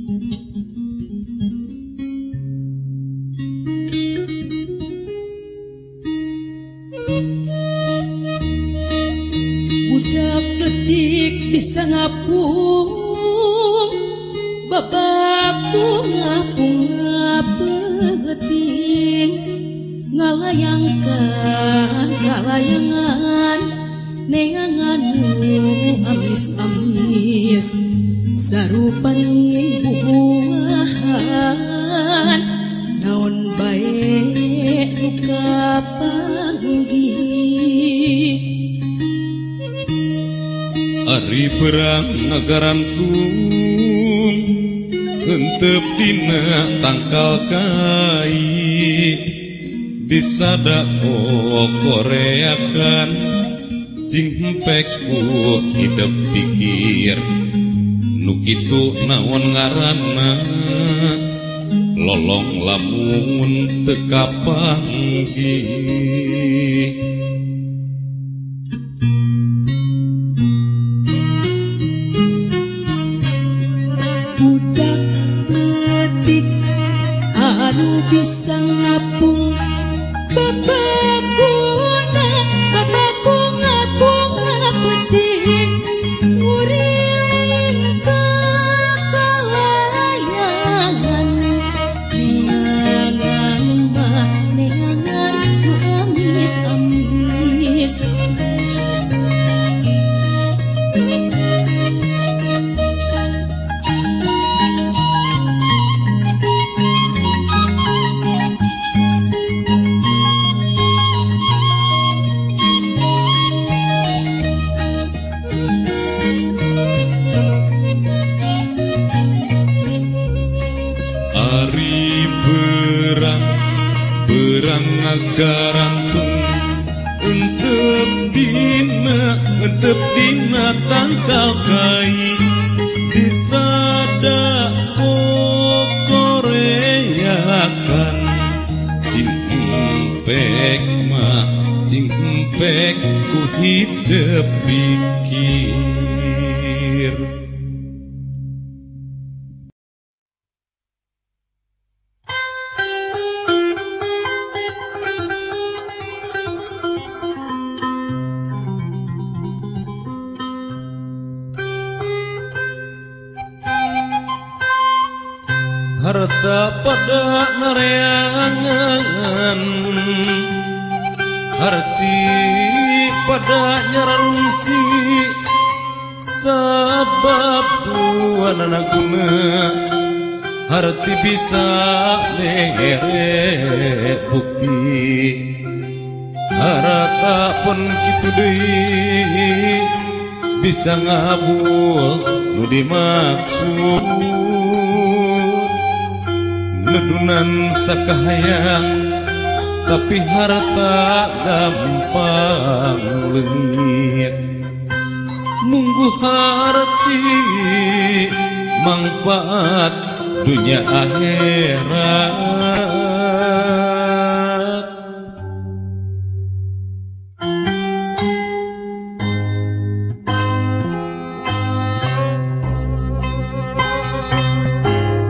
Budak detik bisa ngapung, bapakku ngapung ngapeting, ngalayangkan kalayangan, neangan amis-amis, sarupaning bubuahan, naon bae nu kapanggih. Ari perang ngagarantung hentep dina tangkal kai, disada koreakan cing hempek ku hidep pikir, nu kitu naon ngaranna lolong lamun teu kapanggih. Budak leutik anu bisa ngapung, bapakuna bapakku ngapung ngapeting, nguriling ka kalayangan, neangan mah neangan nu amis-amis. Ari berang berang ngagarantung entep dina tangkal kai, disada koreakan cing empek mah cing empek ku hidep pikir. Harta pada nareangan, harti pada nyararungsi, sabab duanana guna harti bisa mere bukti. Harta pun kitu deui bisa ngabul nu dimaksud, nedunan sakahayang tapi harta gampang leungit. Nunggu harti manfaat dunia akhirat.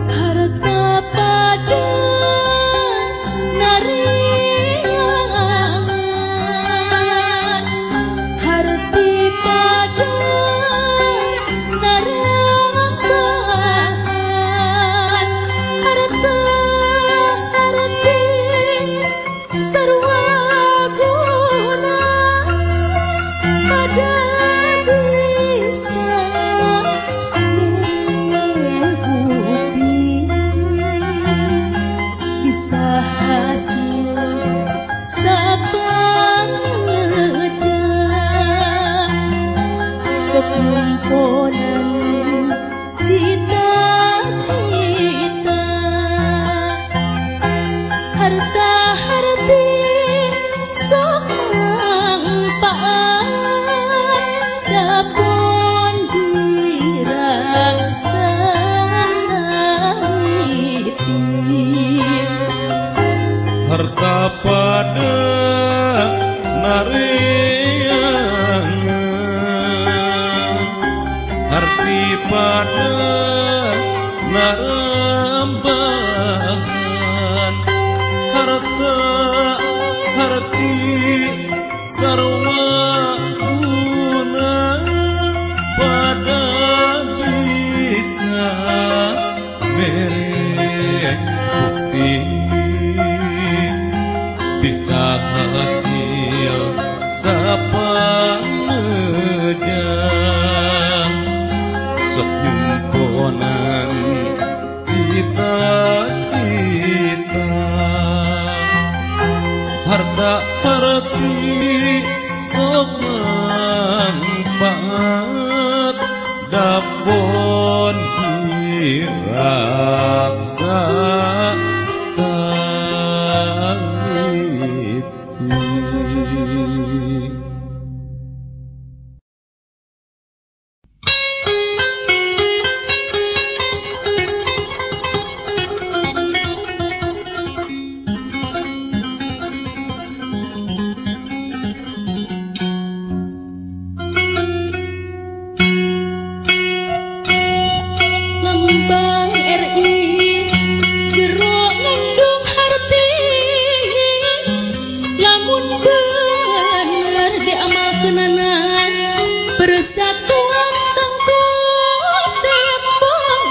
Harta pada nariangan, harti pada narangan, harta harti sarwa guna pada bisa bukti, bisa hasil sapangeja, sok numponan cita-cita. Harta harti sok manfaat dapon diraksa. Harta pada nareangan, harti pada narambahan harta harti sarwa guna pada bisa mere bukti bisa hasil sapanejang sok nyumponan cita-cita harta harti sok manfaat dapon diraksa Lambang RI jero ngandung harti lamun bener diamalkeunana persatuan tangtu tembong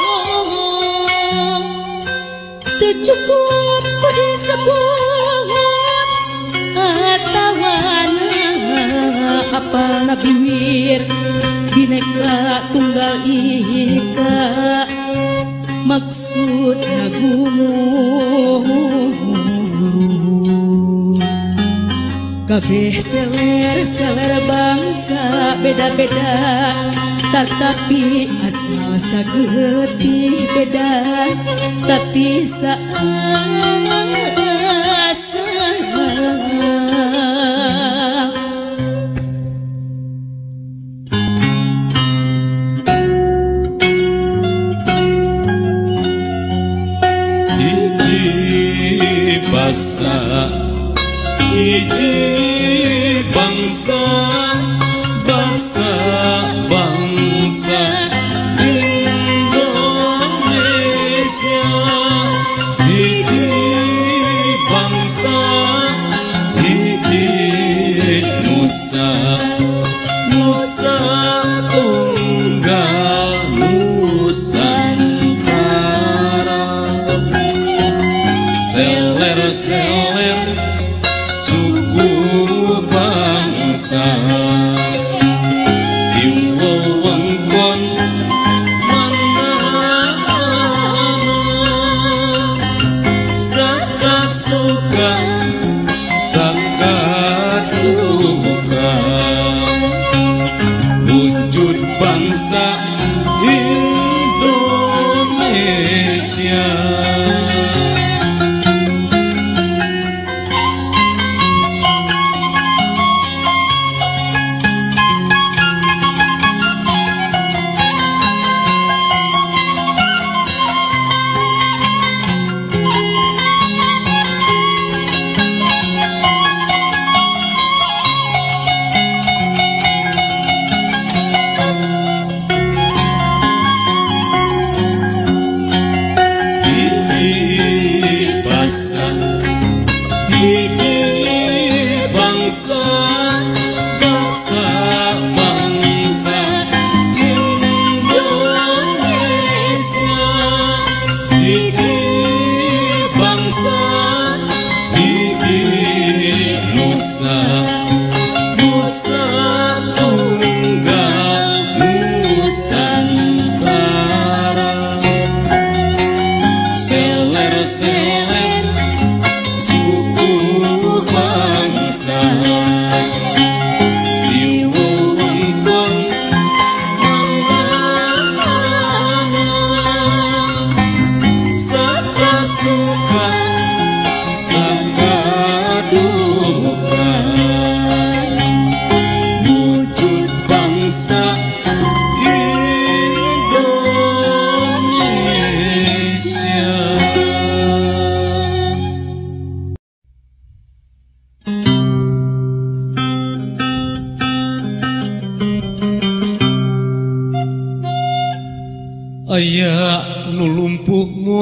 teu cukup disebut atawana apalna biwir Bineka Tunggal Ika maksud ngagumul kabeh seler-seler bangsa beda-beda tetapi asal sageutih beda tapi saasal. Basa hiji bangsa basa bangsa Indonesia hiji bangsa hiji nusa nusa tunggal nusantara seler-seler suku bangsa di wewengkon mana-mana saka suka saka duka wujud bangsa Indonesia. Hiji bangsa bangsa bangsa Indonesia hiji bangsa hiji nusa nusa tunggal nusantara seler-seler suku bangsa.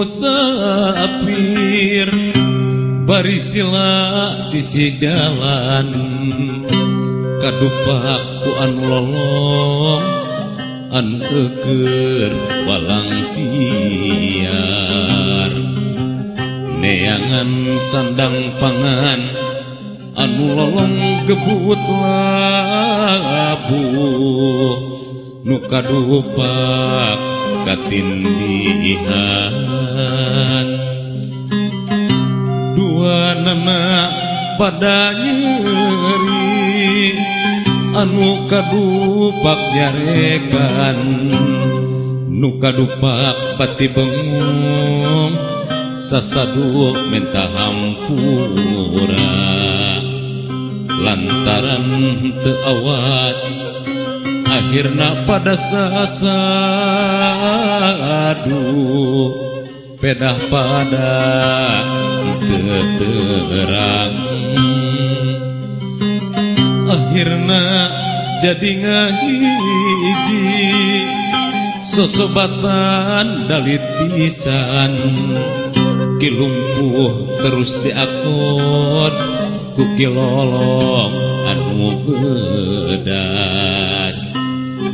Musafir bari sila sisi jalan kadupak ku anu lolong anu eueur walang siar neangan sandang pangan anu lolong gebut labuh nu kadupak katindihan dua nana pada nyeri anu kadupak nyarekan nu kadupak pati bengong sasadu menta hampura lantaran teu awas akhirna pada sasadu pedah pada terang akhirna jadi ngahiji sosobatan dalit pisan kilumpuh terus diakon ku kilolong anu bedas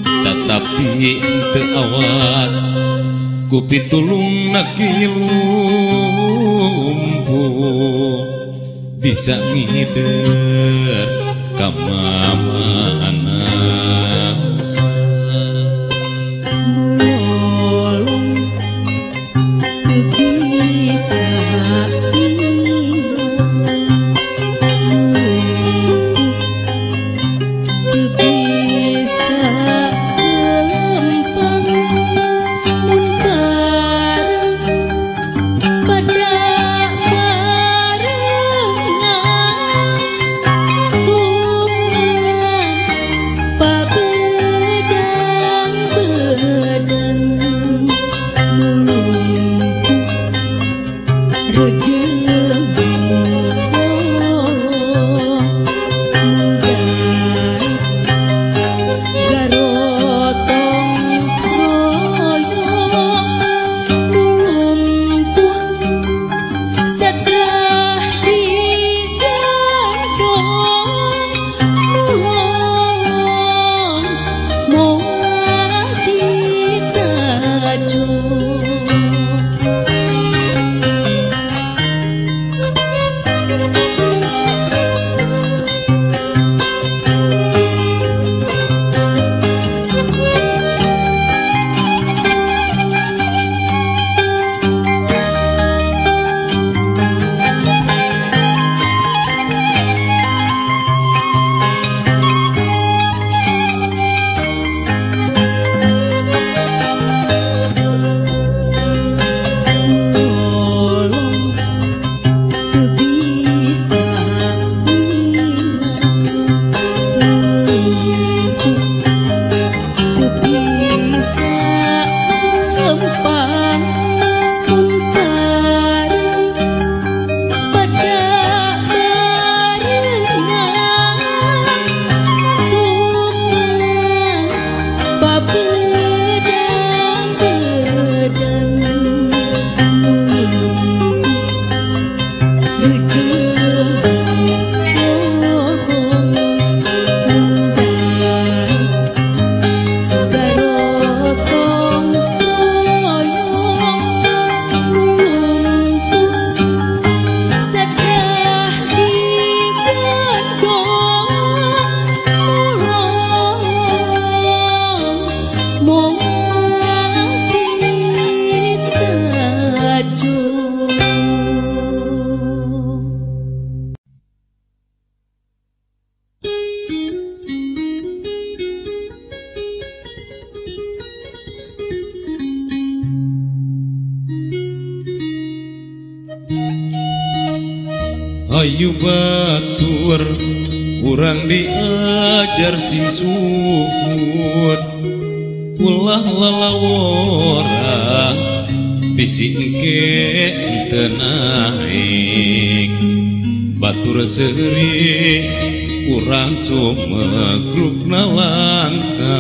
tetapi teu awas ku pitulungna kilumpuh bisa ngider ka mamana. Mulung teu bisa Ayu batur urang diajar sing suhun ulah lalawora bisi engke teu naik batur seuri urang sumegrukna langsa.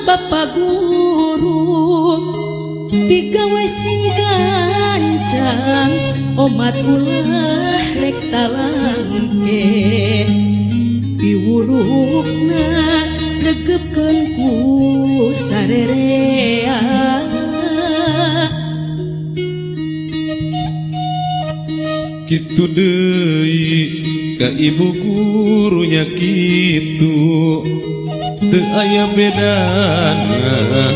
Bapak guru pigawe sing gancang omat ulah rek talangke piwurukna regepkeun ku sarerea. Kitu deui ka ibu gurunya kitu teu aya bedana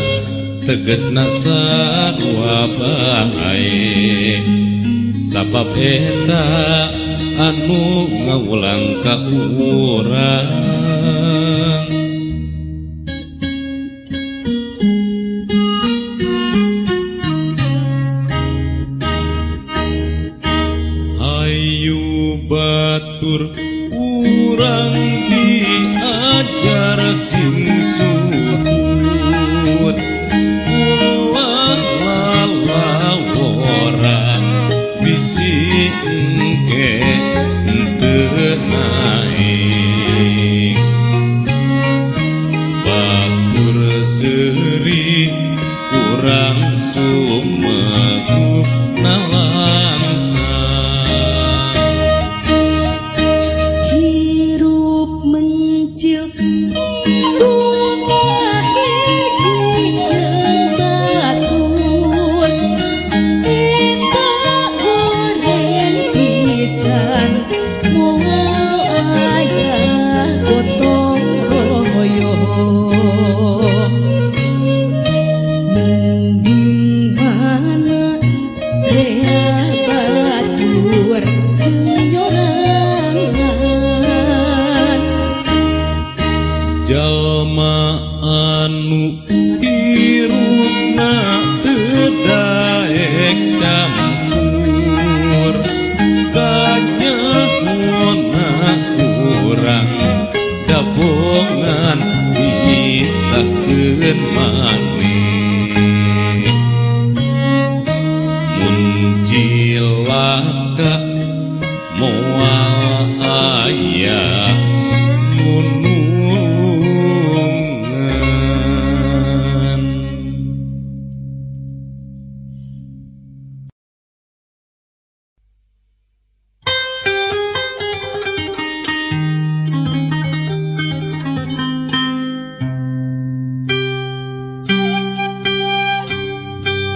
tegasna sarua bae sabab eta anu ngawulang ka urang. Hayu batur urang diajar sing suhut ulah lalawora bisi engke teu naek batur seuri urang sumegup nalangsa. Hirup mencil bunga hiji jeung batur eta goreng pisan moal aya gotong royong mending mana rea batur jeung nyorangan. Jalma anu hirupna teu daek campur kanyahona urang dabongan misahkeun maneh mun cilaka moal aya nunungan.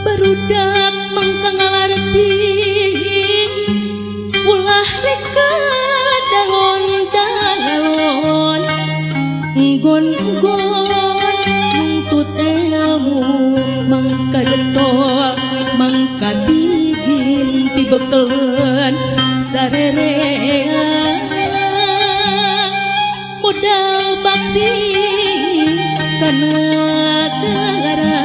Barudak mangka ngalarti ulah rek dalon-dalon nggon-nggon nuntut ilmu mangka getol mangka tigin pibekeleun sarerea modal bakti kana negara.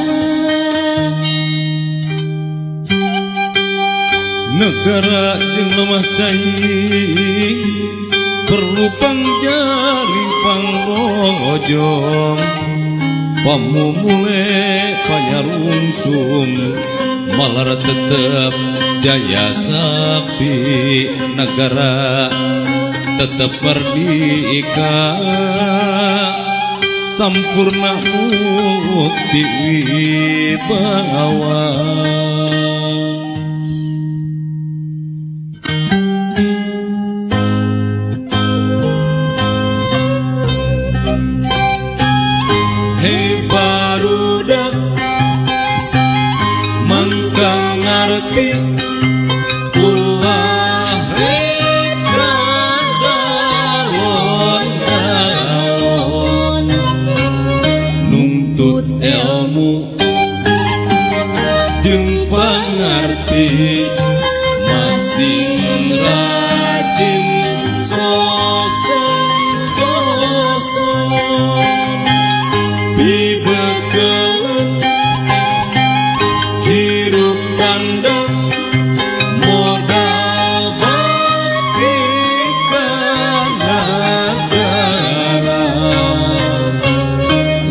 Negara jeung lemah cai perlu pangjaring pangrojong pamumule panyarungsum malar tetep jaya sakti negara tetep merdeka sampurna mukti wibawa. Hei barudak mangka ngarti ulah rek dalon-dalon nuntut ilmu jeung pangarti masing rajin sosok-sosok pibekeleun hirup tandang modal bakti ka nagara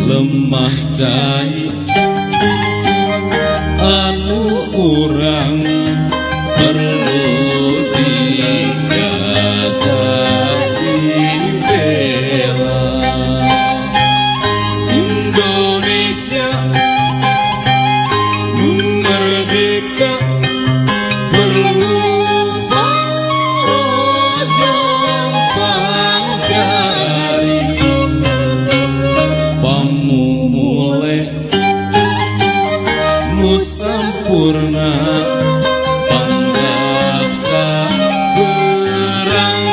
lemah cai anu urang perlu dijaga dibela. Indonesia sampurna panggaksa berang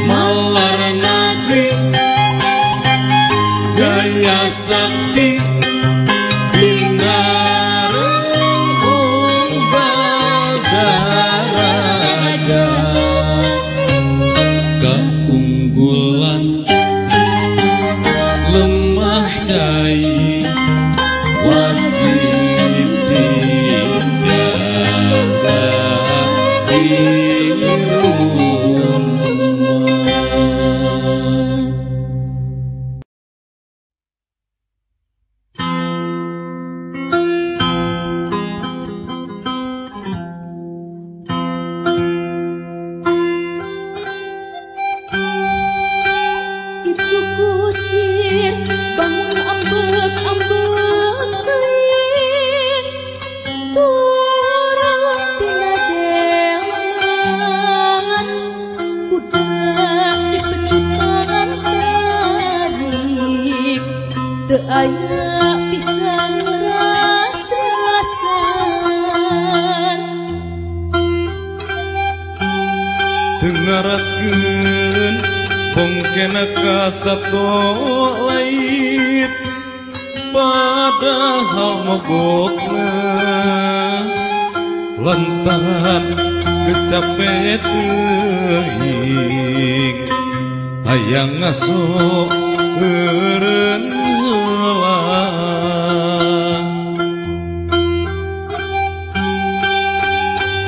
malar negeri jaya sakti pinareng unggal daraja keunggulan lemah cai wajib dijaga di rumah. Itu kusir bangun ambek-ambek teuing turun tina delman kuda dipecutan tarik teu aya pisan ras-rasan Teu ngaraskeun bongkena ka sato lait padahal mogokna lantaran geus cape teuing hayang ngaso eureun heula.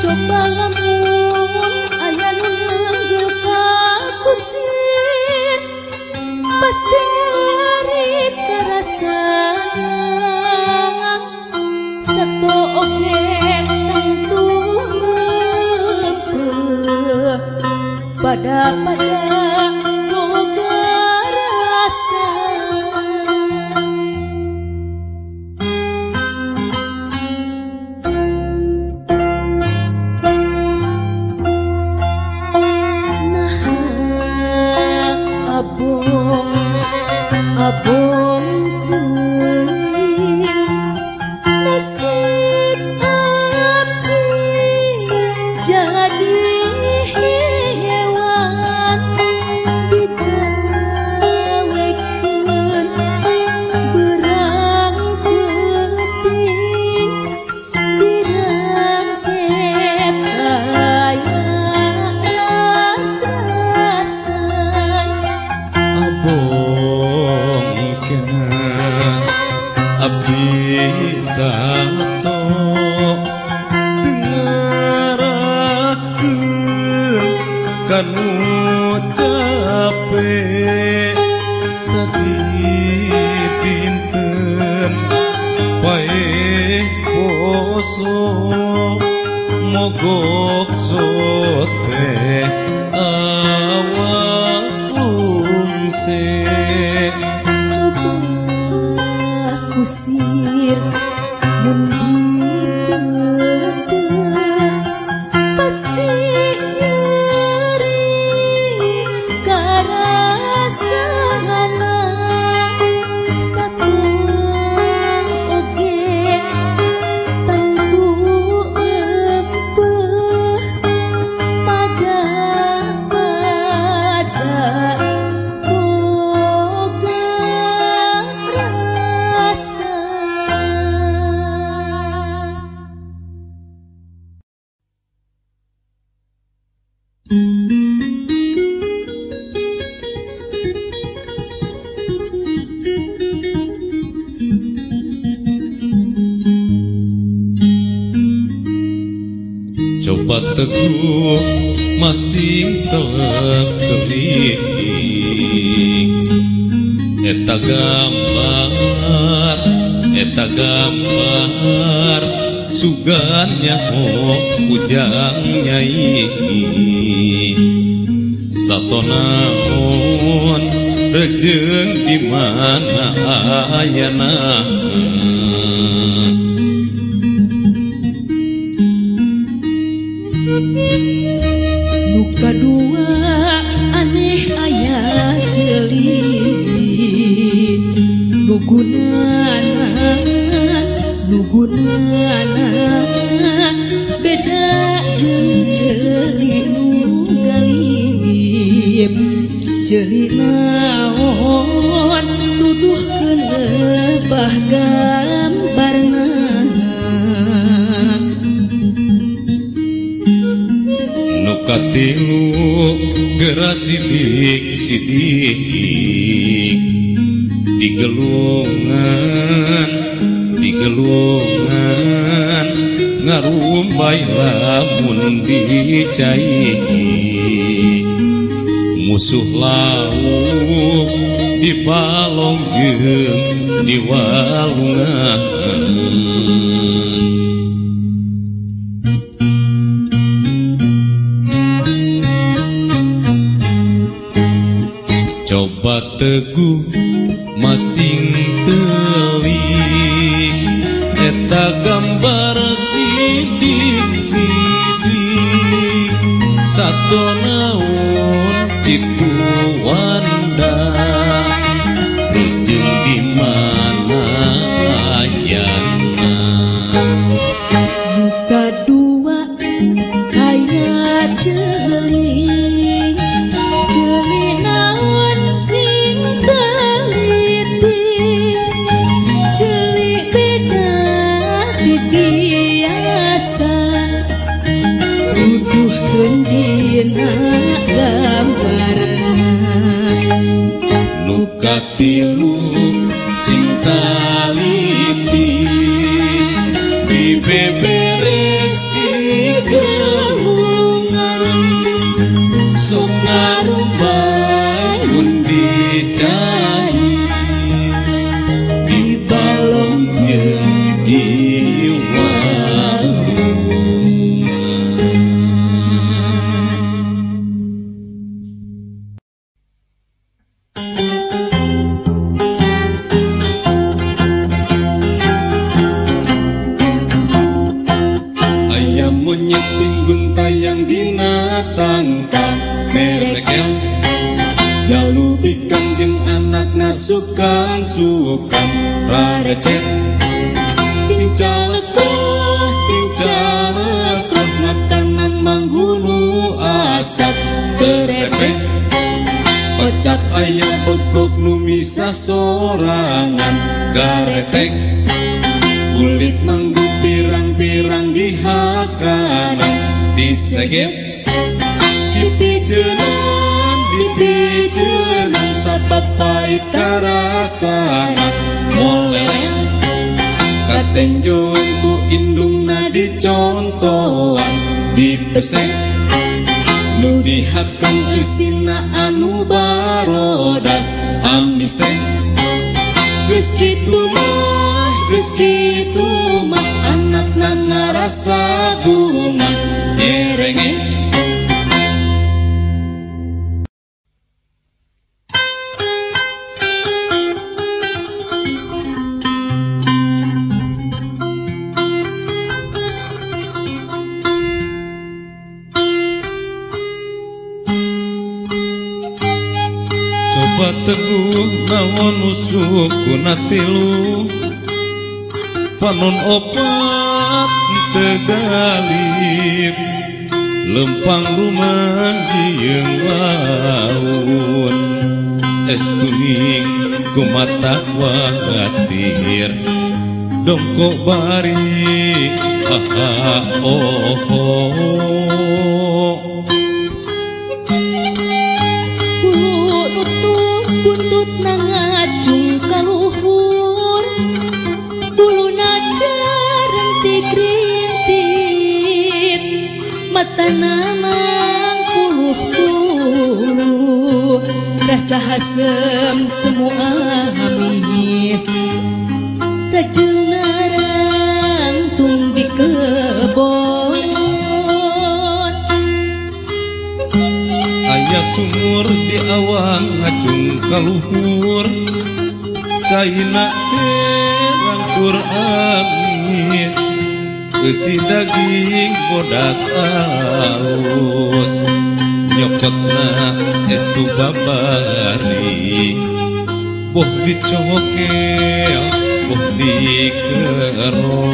Coba lamun aya nu nenggel ka kusir pasti nyeri karasana sato oge tangtu leumpeuh pada-pada boga rasa. Abong abong teuing nasib abdi jadi hewan digawekeun berang peuting dirangket aya ras-rasan. Abong kena abdi sato teu ngaraskeun kanu cape sadipinten paeh poso mogok sote awak lungse. Coba kusir mun dipeteh pasti nyeri karasana satu oge tangtu leumpeuh pada-pada boga rasa. Coba teguh masing telep teling eta gambar sugan nyaho ujang nyai satonaon rejeng di mana ayana. Muka dua aneh aya jeli guguna Gunana beda jeung ceuli nu galib. Ceuli naon tuduhkeun lebah gambarna. Nu katilu geura sidik sidik digelungan digelungan ngarumbay lamun dicai. Musuh lauk di balong jeung di walungan. Coba teguh masing telik eta gambar sidik sidik satu naon itu wanda rujeng di mana ayana. Muka dua aya ceuli ceuli naon sing teliti ceuli beda ti biasa tuduhkeun dina gambarna. Nu katilu sing taliti dibeberes digelungan sok ngarumbay mun dicai di balong jeung di walungan. Ayam monyet tinggun tayang dina tangka merek L jalu bikang jeung anakna sukan-sukan rarecet tingcalekoh makanan manggunu asap terepet pecat ayam bekok nu misah sorangan garetek kulit manggu pirang-pirang dihakanan disegep dipijenan dipijenan sabab pait karasana moleleng katenjoan ku indungna dicontohan dipesek nu dihakan isina anu barodas amis teh. Geus kitu mah geus kitu mah anakna ngarasa bunga nyerenge. Coba teguh naon musuh kuna tilu panon opat tegalip lempang rumah jeung laun es tuning kumata khawatir dongkok bari ah oh oh. Hulu nutup buntut ngacung kaluhur buluna carentik rintit matana mangpuluh-puluh rasa hasem semua amis rajeng narangtung di kebon. Aya sumur di awang ngacung kaluhur caina herang tur amis eusi daging bodas alus nyokotna es tu babari boh dicokel boh dikerok.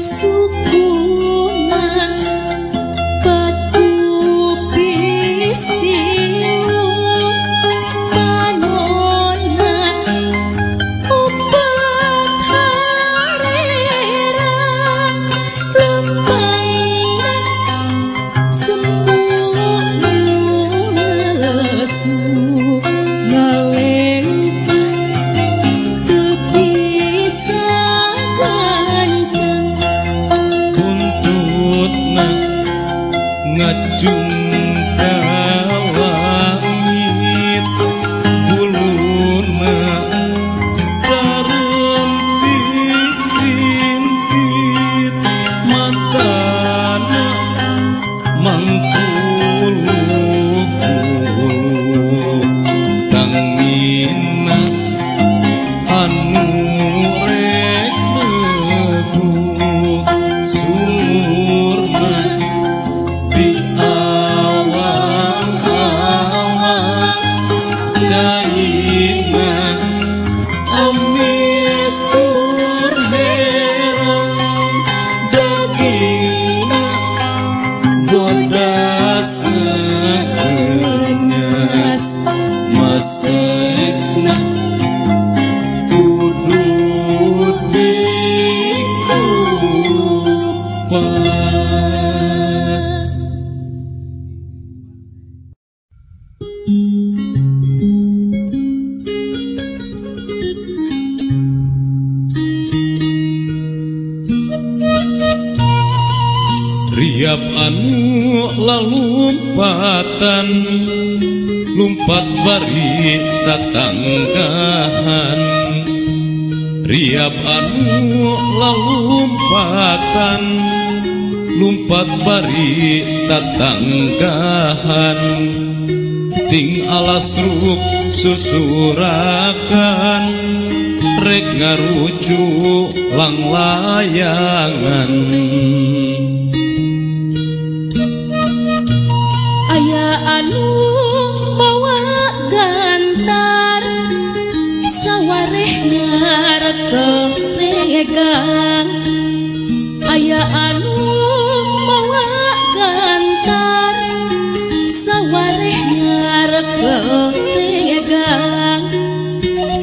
Sukuna pakupis tilu panonna opat harera lempangna sembuh lesu ngalempah teu bisa gancang. Buntutna ngacung ka langit, buluna carentit-rintit, matana mangkuluh-kuluh. Tang minas anu rek neguk sumurna di awang-awang, caina amis tur herang, dagingna bodas ngenyas, masekna kudu dikupas. Riap anu lalumpatan, lumpat bari tatanggahan. Riap anu lalumpatan, lumpat bari tatanggahan. Ting alas ruk susurakan, rek ngarucu langlayangan. Aya anu mawa gantar sawareh nyarekel regang. Aya anu mawa gantar sawareh nyarekel regang.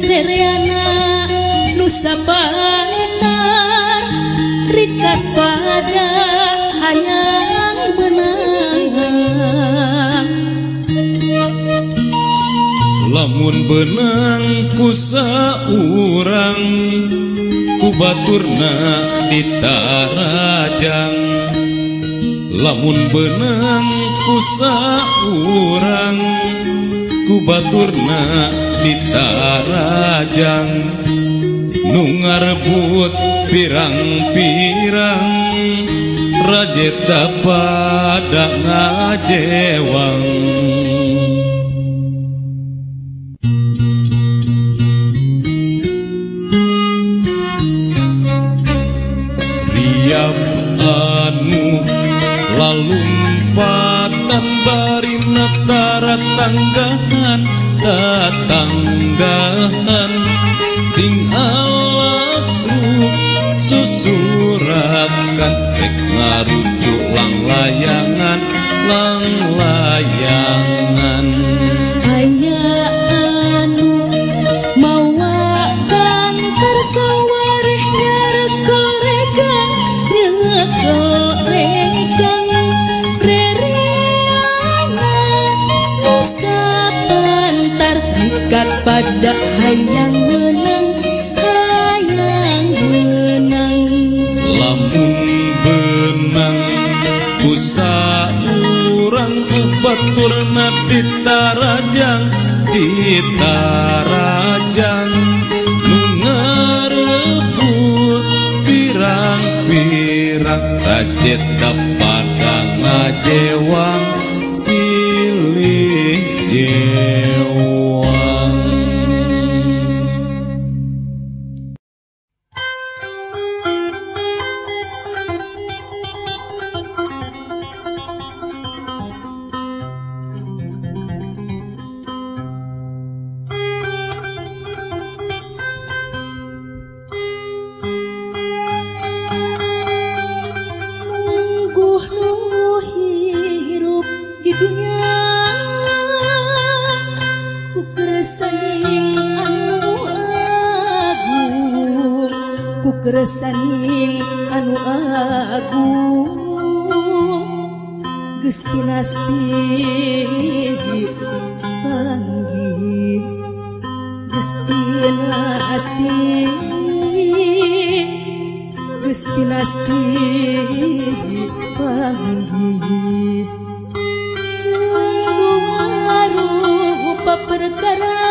Rereana nu sapantar rikat pada hayang benang. Lamun benang ku saurang, ku baturna ditarajang. Lamun benang ku saurang, ku baturna ditarajang. Nu ngarebut pirang-pirang, rajeta pada ngajewang. Riap anu lalumpatan barina taratanggahan, tatanggahan. Ting alas susurakan, rek ngarucu langlayangan, langlayangan. Aya anu mawa gantar sawareh nyarekel regang, nyekel regang. Rereana nu sapantar rikat pada hayang menang, hayang menang. Lamun benang ku saurang, ku baturna ditarajang, ditarajang. Nu ngarebut pirang-pirang, rajeta pada ngajewang, silih jewang. dunya ku keresaning anu agung, ku keresaning anu agung. Geus pinasti panggih, geus pinasti, geus pinasti panggih. Jeung rupa perkara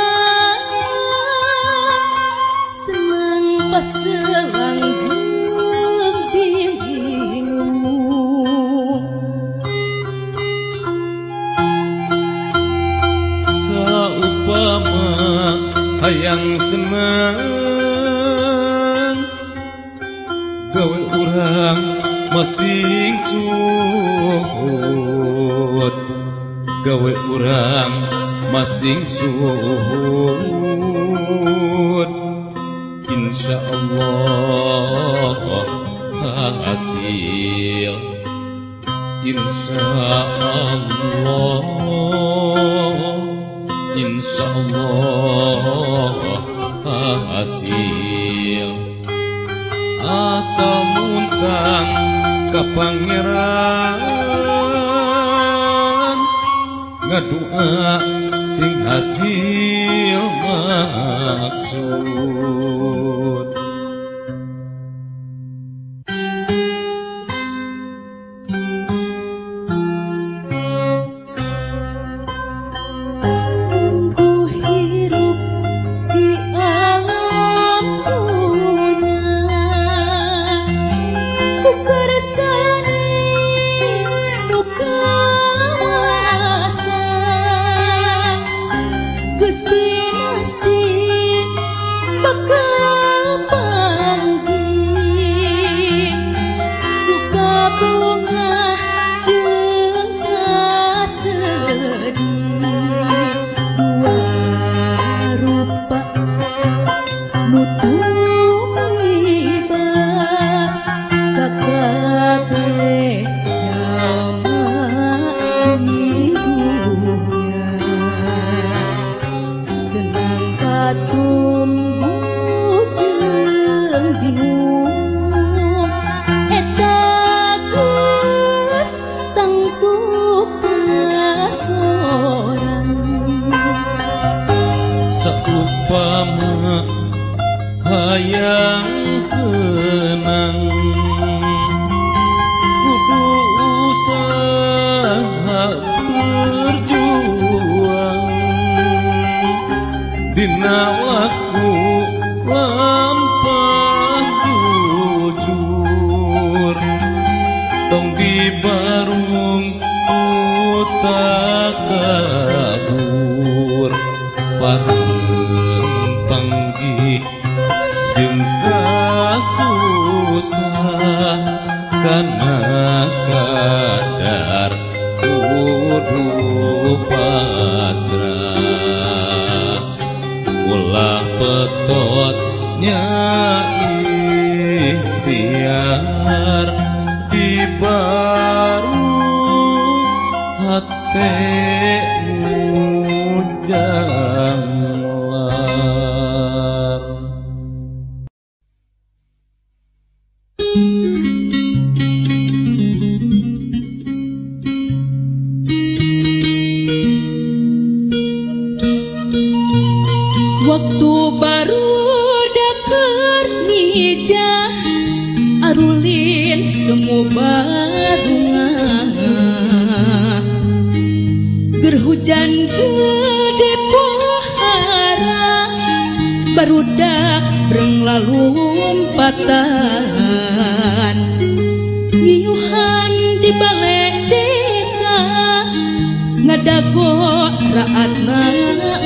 seneng paselang jeung bingung. Saupama hayang seneng gawe urang masing suhud, gawe urang masing suhud. Insyaallah hasil, insyaallah, insyaallah hasil. Asal muntang ka pangeran ngadua sing hasil maksud. Ku hirup di alam dunya, ku keresani nu kawasa. Geus pinasti bakal panggih, suka bungah jeung kasedih. Dua rupa nu tumiba ka kabeh jalma di dunya. Senang katumbuh jeung bingung, eta geus tangtu kasorang. Saupama hayang senang kudu usaha berjuang, dina laku lampah jujur, tong dibarung ku takabur. Pareng panggih jeung kasusah, kana kadar kudu pasrah. Ulah petot nya ikhtiar di baru hate ujang lar. Waktu baru dakeur nijah, arulin semu barunga. Ger hujan gede pohara, barudak breng lalumpatan. Ngiuhan di balik desa, ngadago raatna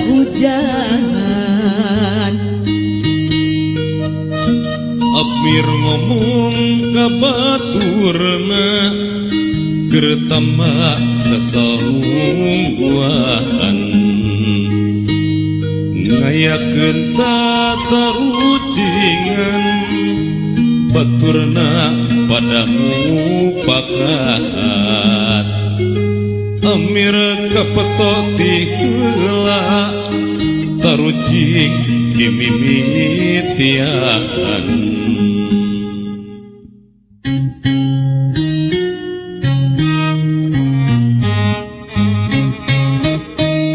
hujan. Amir ngomong ka baturna, keur tambah kesel nungguan. Ngayakeun tatarucingan, baturna pada mupakat. Amir kapeto ti heula tarucik di mimitian.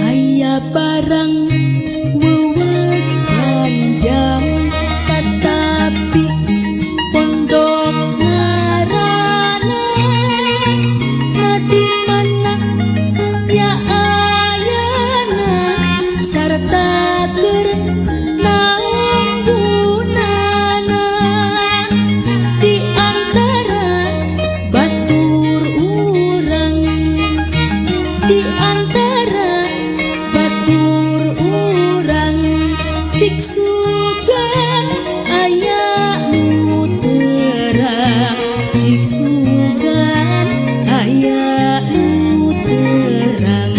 Aya barang wewek panjang tetapi pondok ngarana di mana ya ayana sarta keur naon gunana di antara batur urang, di antara batur urang cik sugan aya nu terang, cik sugan aya nu terang.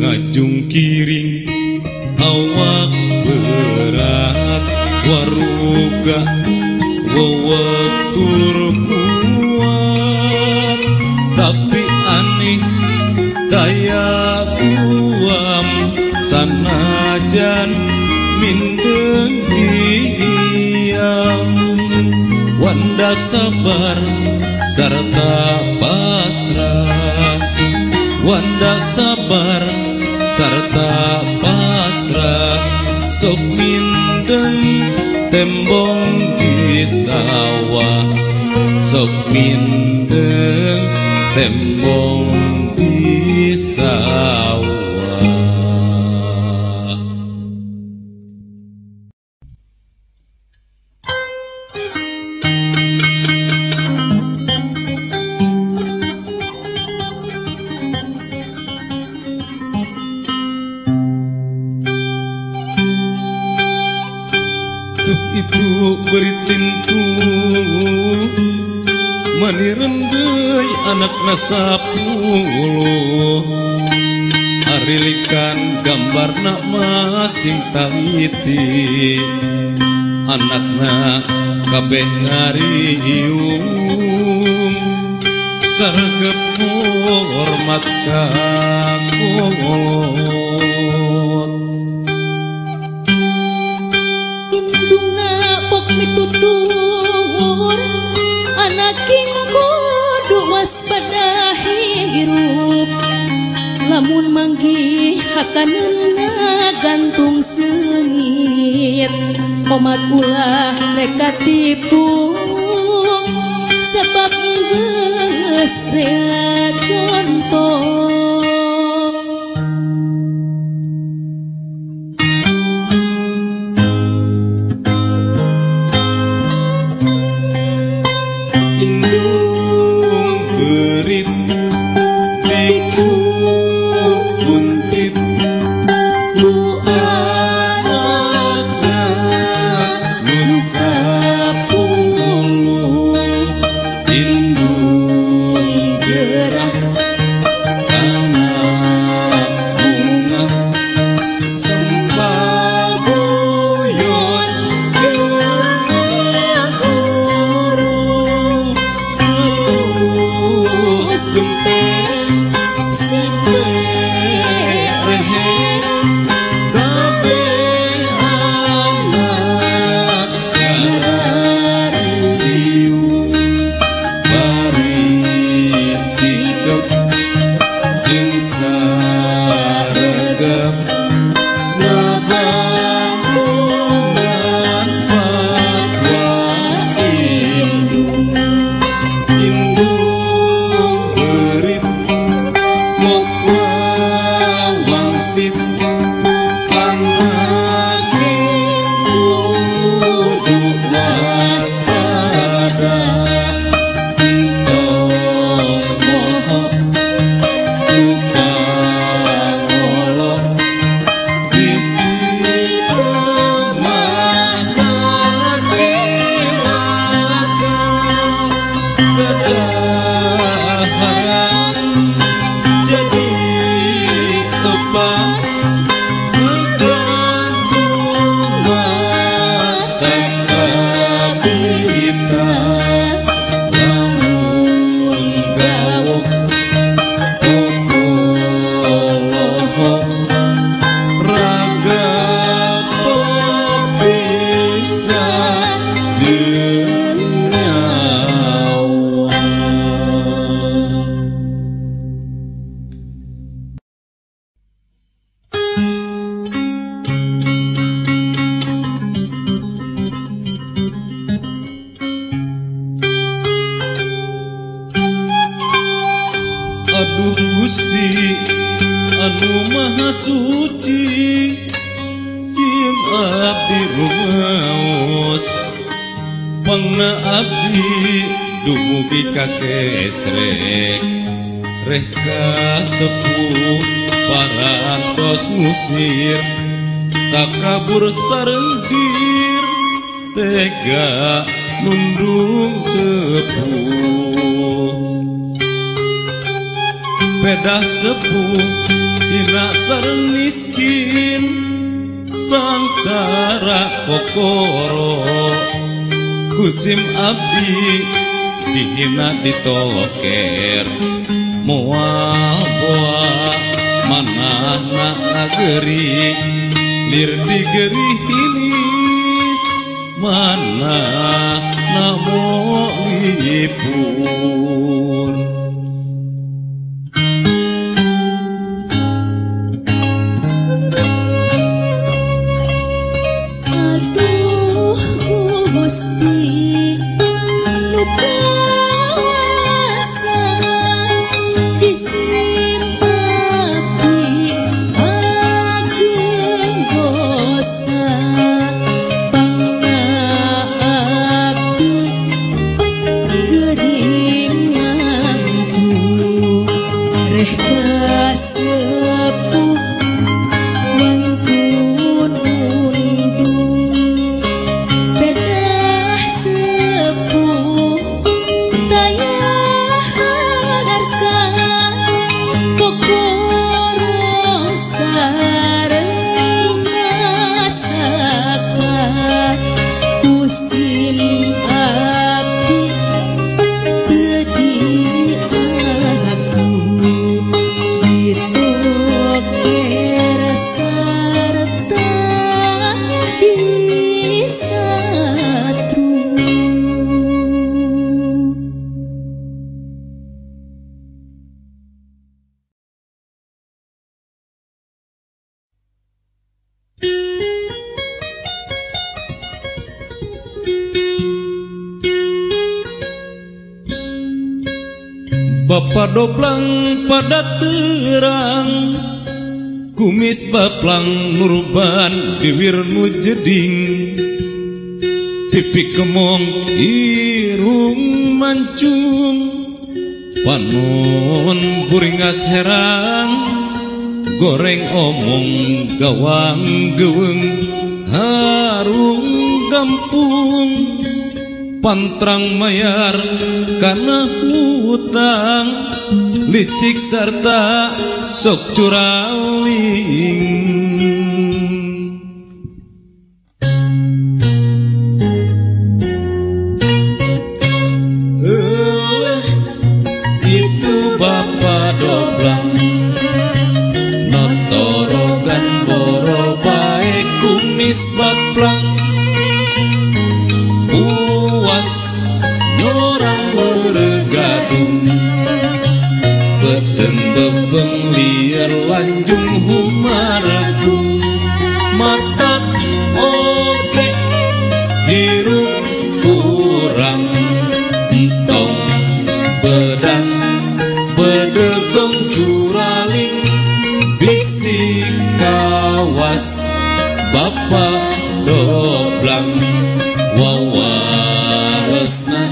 Ngajungkiring awak berat waruga wewek tur kuat, tapi aneh daya uam sanajan mindeng diam. Wanda sabar sarta pasrah, wanda sabar sarta pasrah, sok mindeng tembong di sawah, sok mindeng tembong di sawah. Itu berit lintu manirendeuy anakna 10, arilikan gambarna masing taliti, anakna kabeh ngariung sargep hormat ka kolot. Indungna pok mitutur anaking kudu waspada hirup, lamun manggih hakaneuna gantung seungit, omat ulah reka tipu sebab geus rea contoh. Indung berit diku kuntit ku anakna nu 10, indung gerah ka suci sim abdi rumaos pangna abdi dumugi ka kesrek reh kasepuh parantos ngusir takabur sareng dir tega nundung sepuh pedah sepuh hina sareng miskin sangsara kokoro kusim abdi dihina ditoker moal boa manahna ngageri lir digeri hilis manahna molipur. Aduh Gusti nu kuasa jisim abdi ageng dosa pangna abdi gering ngantu reh kasepuh wantun undung pedah sepuh daya harta kokoro sareng ngasaka kusim abdi teu diaku ditoker sarta disatru. Bapa doblang pada terang kumis baplang nurban bibir nu jeding pipi kemong irung mancung panon buringas herang goreng omong gawang geweng harung gampung pantrang mayar karena hutang licik serta sok curaling. Itu Bapa Doblang notorogan boro bae kumis baplang puas nyorang meregadung peteng bebeng liar lanjung humaragung mata oge hirup kurang entong bedang bedegong curaling bisi kawas Bapa Doblang wawalesna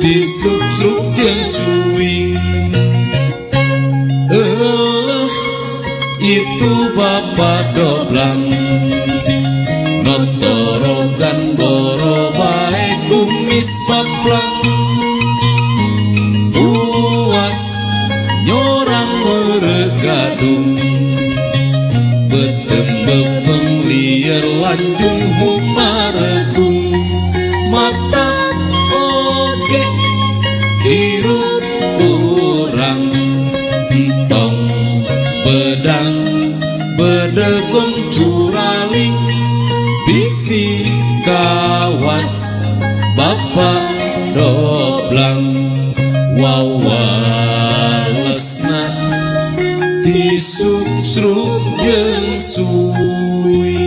disuksruk jeung suwing. Itu Bapa Doblang notorogan boro bae kumis baplang puas nyorang meregadung betem bebeng liar lanjung humaregung mata oge hirup kurang entong bedang bedegong curaling bisi kawas Bapa Doblang wawalesna disuksruk jeung suwi.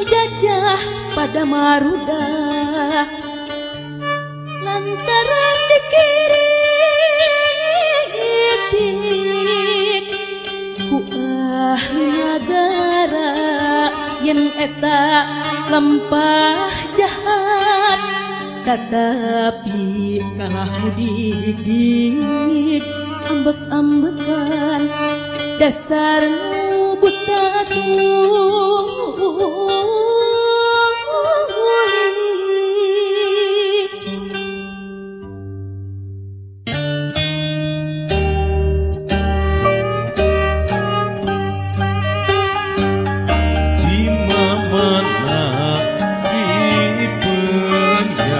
Penjajah pada maruda lantaran dikiritik ku ahli nagara yen eta lempah jahat tetapi kalah mudik ambek-ambekan dasar nu buta tuli. Di mana si penjajah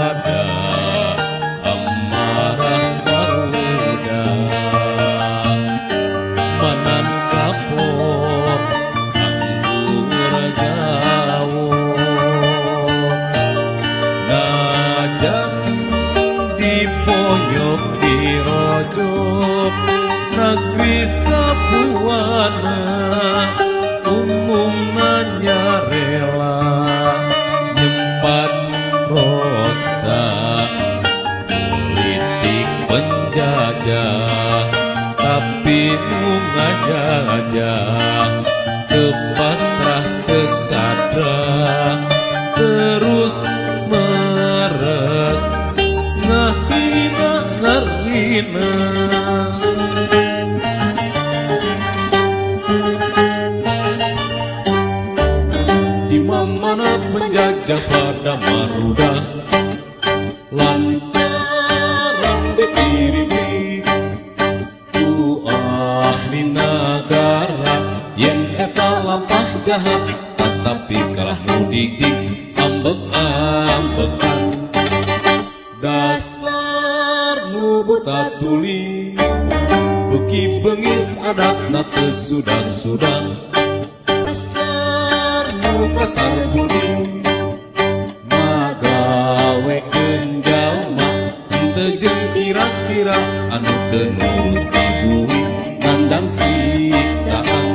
pada amarah baruda manan kapok anggur gawo najan diponyok dirojok negeri sabuana umumna rela nyempat rosa politik penjajah tapi nu ngajajah teu pasrah teu sadar terus meres ngahina ngarina. Di mana penjajah pada maruda lantaran dikiritik ku ahli nagara yen eta lampah jahat tetapi kalah nu dik-dik ambek-ambekan dasar nu buta tuli beuki bengis adatna teu sudah-sudah dasar nu kasar budi magawekeun jalma henteu jeung kira-kira anu teu nurut dibui nandang siksaan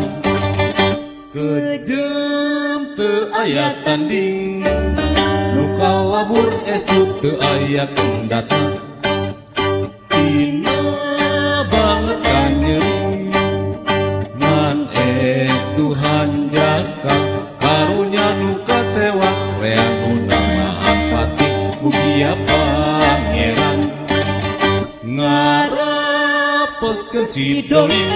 kejem teu aya tanding nu kalabur estu teu aya kendata tina banget kanyeri ngan estu hanjaka karunya nu katewa rea nu maha pati mugia pangeran ngaraposkeun si dolim.